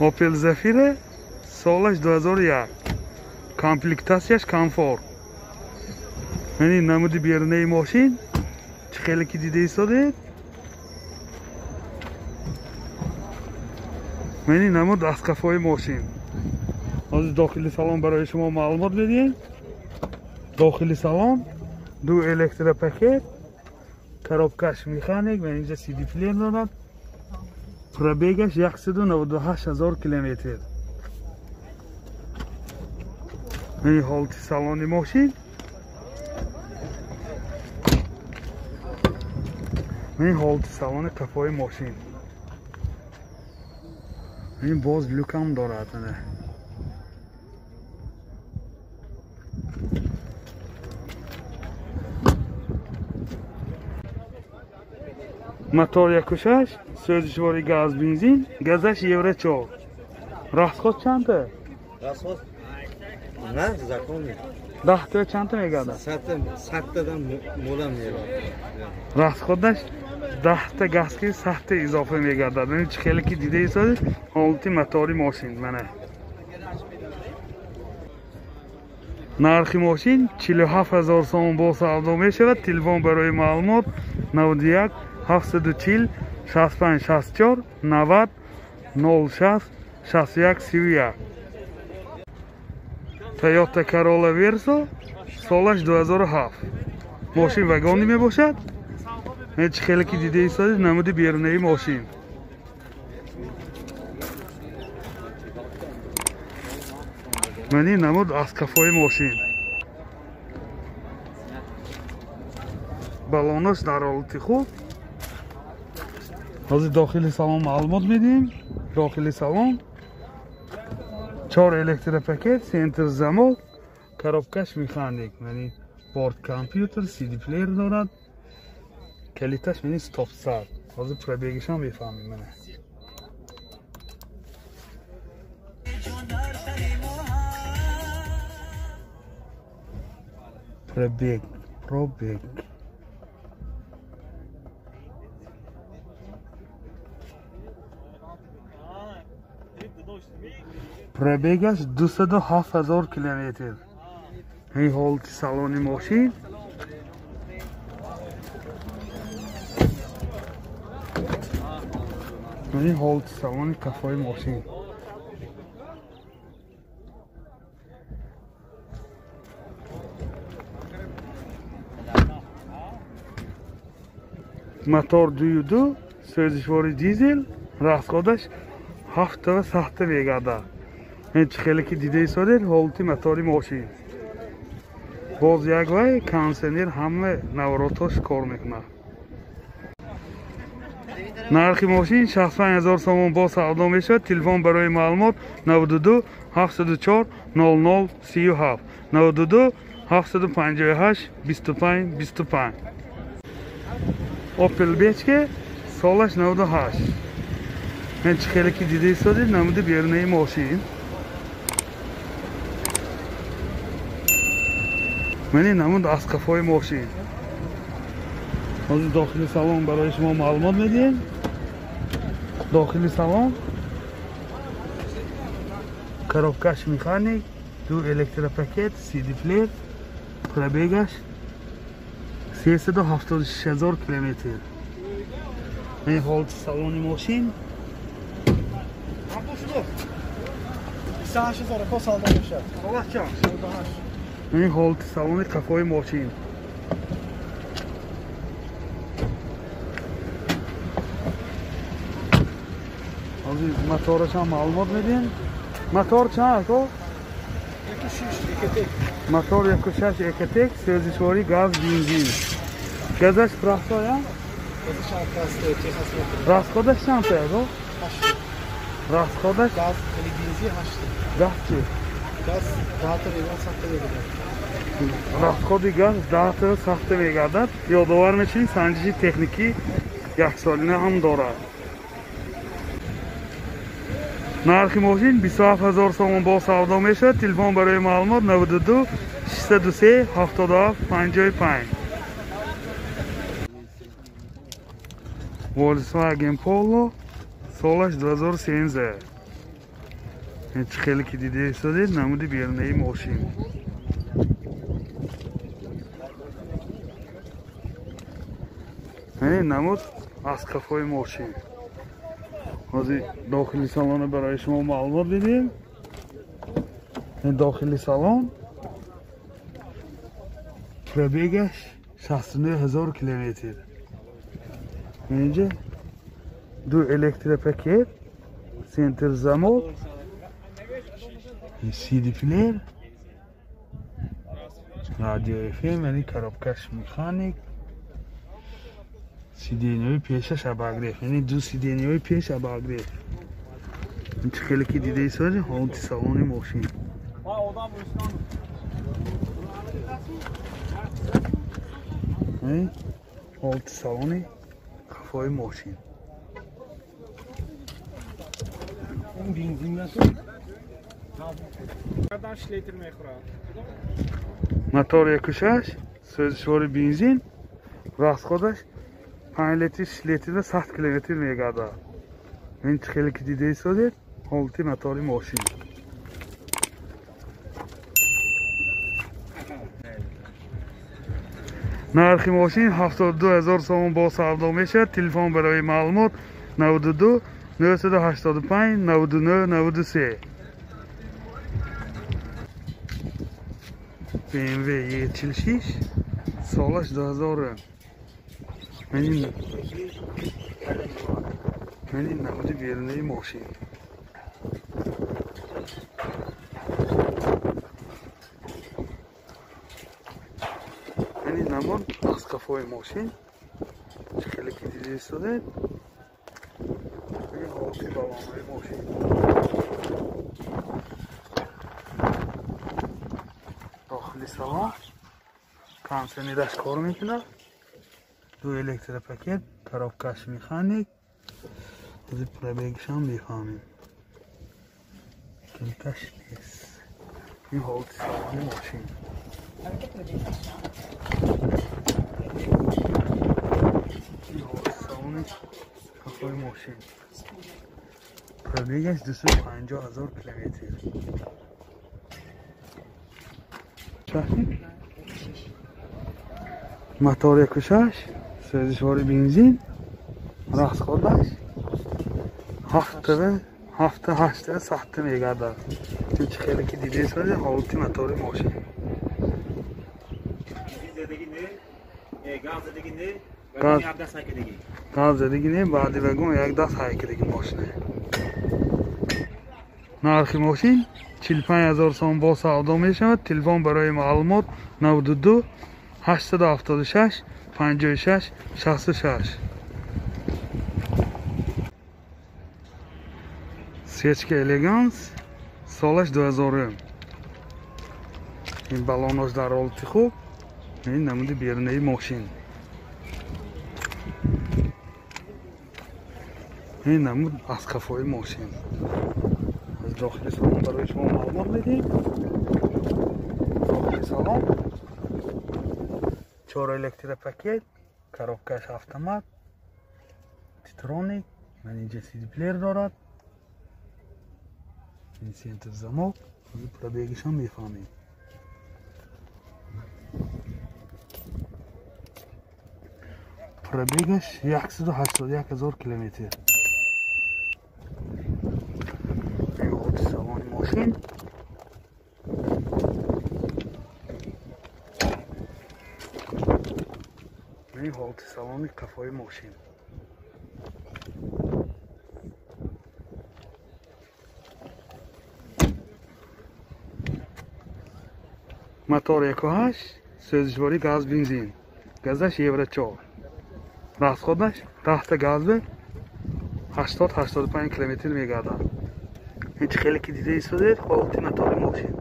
Opel Zafira солаш 2001. Комплектацияш комфорт. Яъне намуди берунаи мошин чӣ хеле ки дида истодед. Яъне намуд аз қафои мошин. Ҳозир дохили салон барои шумо маълумот медиҳем. Дохили салон ду электропакет, коробкаш механик ва инҷа CD плеер дорад. Пробегаш 198 000 километр. Ин ҳолати салони мошин. Ин ҳолати салони қафои мошин. Ин боз люкам дорад. Мотор 1.6, сӯзишвори газ бензин, газаш евро 4. Расход чанда? Расход на законный. Даҳта чанда мегардад? Садтадан молам меравад. Расходаш даҳта газ ки садта изофа мегардад. Ин чӣ хеле ки дида истодед, ҳолати мотори мошин мана. Нархи мошин 47 000 сомон бо савдо мешавад. Телефон барои маълумот 91 740 65 64 90 06 61 31. Toyota Corolla Verso солаш 2007. Мошин вагонӣ мебошад. Чӣ хеле ки дида истодед, намуди берунаи мошин. Мани намуд аз қафои мошин. Балонаш дар ҳолати хуб. Ҳозир дохили салон маълумот медиҳем. Дохили салон 4 электропакет, центр замок, коробкаш механик, яъне борт компютер, CD плеер дорад. Калиташ яъне стоп сар. Ҳозир пробегашам мефаҳмем мана. Пробег, пробег. Пробегаш 207 000 километр. Ин ҳолати салони мошин. Ин ҳолати салони қафои мошин. Мотор 2.2, сӯзишвори дизел, расходаш 7.7 мегардад. Ин чӣ хеле ки дида истодед, ҳолати мотори мошин. Боз як вай кондиционер ҳама наворотош кор мекунад. Нархи мошин 65 000 сомон бо савдо мешавад. Телефон барои маълумот 92 704 00 37 92 758 25 25. Opel Bechke солаш 98. Ин чӣ хеле ки дида истодед, намуди берунаи мошин. Мани намуд аз қафои мошин. Ҳозир дохили салон барои шумо маълумот медиҳем. Дохили салон коробкаш механик, ду электропакет, CD плеер, пробегаш 376 000 километр. Ин ҳолати салони мошин. 28 000 ко савдо мешавад. Солаш чанд? Ин ҳолати салони қафои мошин. Ҳозир моторашам маълумот медиҳем. Мотор чанд ако? 1.6 Ecotec. Мотор 1.6 Ecotec, сӯзишвори газ бензин. Газаш простой, а? Расходаш чанд ако? 8. Расходаш? Газ или бензин 8. Газ чӣ? Газ 10 мегардад, 7 мегардад. Расходи газ 10 7 мегардад. Ёдовар мешавем, санҷиши техникӣ яксолина ҳам дорад. Нархи мошин 27 000 сомон бо савдо мешавад. Телефон барои маълумот 92 603 77 55. Volkswagen Polo солаш 2013. Чӣ хеле ки дида истодед, намуди берунаи мошин. Намуд аз қафои мошин. Ҳозир дохили салонро барои шумо маълумот бидем. Дохили салон пробегаш 69 000 километр. Инҷа ду электропакет, центр замок, CD плеер, радио FM, яъне коробкаш механик, сиденьяҳои пешаш обогрев, яъне ду сиденьяҳои пеш обогрев. Чӣ хеле ки дида истодед, ҳолати салони мошин. Ҳолати салони қафои мошин. Мотор 1.6, сӯзишвори бензин, расходаш 5 литр, 6 литрда 100 километр мегардад. Ин чӣ хеле ки дида истодед, ҳолати мотори мошин. Нархи мошин 72 000 сомон бо савдо мешавад. Телефон барои маълумот 92 985 99 93. BMW E46 солаш 2000. Ман намуди берунаи мошин. Намуд аз қафои мошин. Чӣ хеле ки дида истодед, ҳолати балонаи мошин. Дохили салон кондиционераш кор мекунад, ду электропакет, коробкаш механик. Ҳозир пробегашам мефаҳмем. Килкаш нест. Ин ҳолати салони мошин. Ин ҳолати салони қафои мошин. Пробегаш 250 000 километр. Мотор 1.6, сӯзишвори бензин, расходаш 7-8 сатта мегардад. Чӣ хеле ки дида истодед, ҳолати мотори мошин. Газ задагӣ не, баъди вагон як даст ҳайкадаги мошина. Нархи мошин 45 000 сомон бо савдо мешавад. Телефон барои маълумот 92 876 56 66. Сечка Элеганс солаш 2000. Ин балонош дар ҳолати хуб. Ин намуди берунаи мошин. Ин намуд аз қафои мошин. Аз дохили салон барои шумо маълумот медиҳем. Дохили салон 4 электропакет, коробкаш автомат, титроник, ман инҷа CD плеер дорад. Ин центр замок, пробегашам мефаҳмем. Пробегаш 181 000 километр. Ин ҳолати салони мошин. Ин ҳолати салони қафои мошин. Мотор 1.8, сӯзишворӣ газ бензин. Газаш Евро 4. Расходаш 10 газ бе 80-85 километр мегардад. Ин чӣ хеле ки дида истодед, ҳолати мотори мошин.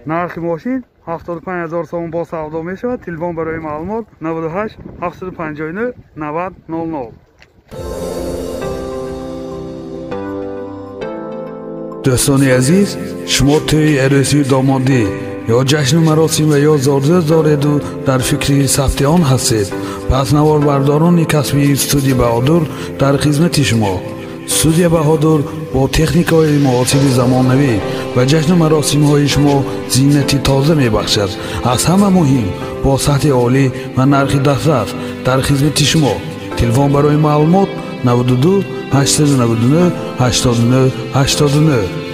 Нархи мошин 75 000 сомон бо савдо мешавад. Телефон барои маълумот 98 759 90 00. Дӯстони азиз, шумо тӯи арӯсию домодӣ, Ё ҷашну маросим ва ё зорзӯ дореду дар фикри сабти он ҳастед, пас наворбардорони касбии студия Баҳодур дар хизмати шумо. Студия Баҳодур бо техникаҳои муосири замонавӣ ва ҷашну маросимҳои шумо зинати тоза мебахшад. Аз ҳама муҳим, бо сатҳи олӣ ва нархи дастрас дар хизмати шумо. Телефон барои маълумот: 92 899 89 89.